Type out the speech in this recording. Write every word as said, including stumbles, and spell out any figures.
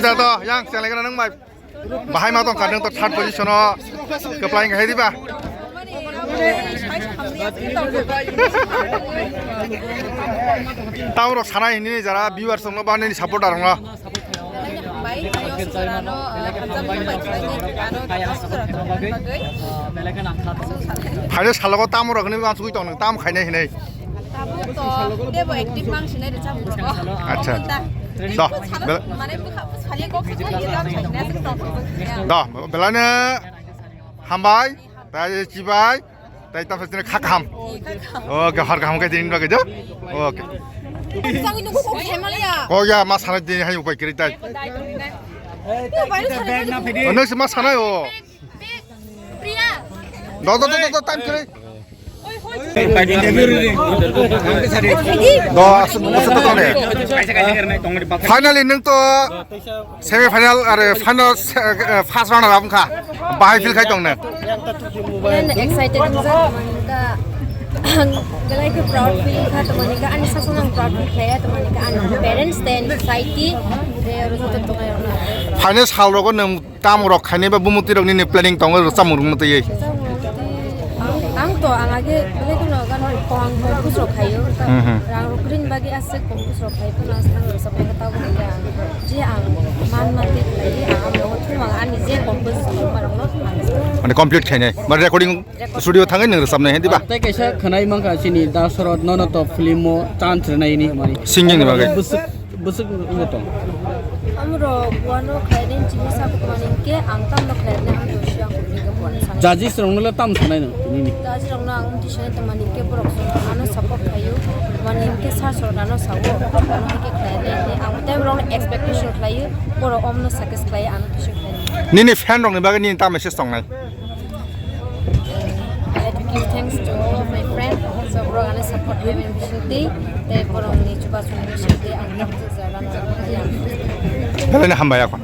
Da to, yang, cheng lagi nang bai. Bahai ma tong kadang to third position o. Kepala yang kahiri ba. Tau rok sana ini jara viewers rok no ba nini supporter rok no. Bai, yo sujara no, eh, hamjam no bai khlai ni, ano, sujara to bagwi. Phaino salogo tamo rok hinwi uansugwi tong nang, tamo khainai hinwi. Tabuk to, tebo active mang sinai rwchapmung rogo. Acha. Omo ta. Do, bel- mane bwkha sali kok sa ye jam sai na se tong. Do, belai no hambai, tai chibai. Tai tamo sini kha kaham. Oke, har kaham khe tini bagwi do. Oke. Sangi nunggu kok hemaliya. Oh ya, ma sana tini hai upai kiri tai. Oh, nung si ma sana o. Do, do, do, do, do, time kiri. Do, as-, as-, to, to, ne. Finally, nung to semi final, are final, eh, first round lam kha. Bahai feel khai tong ne. Belai no excited wngkha, tamo wngkha. Belai khe proud feel wngkha, tamo wngkha. Ani sasak ang proud feel khlaiya, tamo wngkha. Ani parents tei ani society, tei oro joto tongnai rok no. Final sal rogo nung tamo rok khainai ba bumukti rok nini planning tongo rwchapmung rwngma twiwi? Ang, ang to ang age belai kheno gana kong kong kusrok khaio. Mhm. Rang rok rin bagi aswk kong kusrok khai phano aswk ang rwchapmung kha tabuk khe ang je ang man man tei khlai ang ang thumang ani je kong kusrok khaima rok no ang. Mane complete khainai. Mane recording studio thangwi nung rwchapnai, he, diba? Tei kaisa khwnai mankha chini Dasarot nono to film o chance rwnai hinwi hwnmani. Singing ni bagwi. Bwswk, bwswk wngwi tong. Amrok wano khlainai chini sakhup mani hinkhe ang tamno khlainai ang doshi ang kubui khe buana sanai. Judges rokno le tam sanai no tini ni? Judges rokno ang twi sanai tongmani hinkhe borok chwng ano support khlaio, mani hinkhe sir sir ano sao, ano hinkhe khlainai hinwi ang tei borokno expectation khlaio, borok omno success khlaiwi ano twi sanai. Nini fan rokni bagwi nini ta message tongnai? I have to give thanks to all of my friends. So, borok ano support khlaimani bisingtwi, tei borokni chubachu bisingtwi ang tei jaga no. Belai no hambai akhon.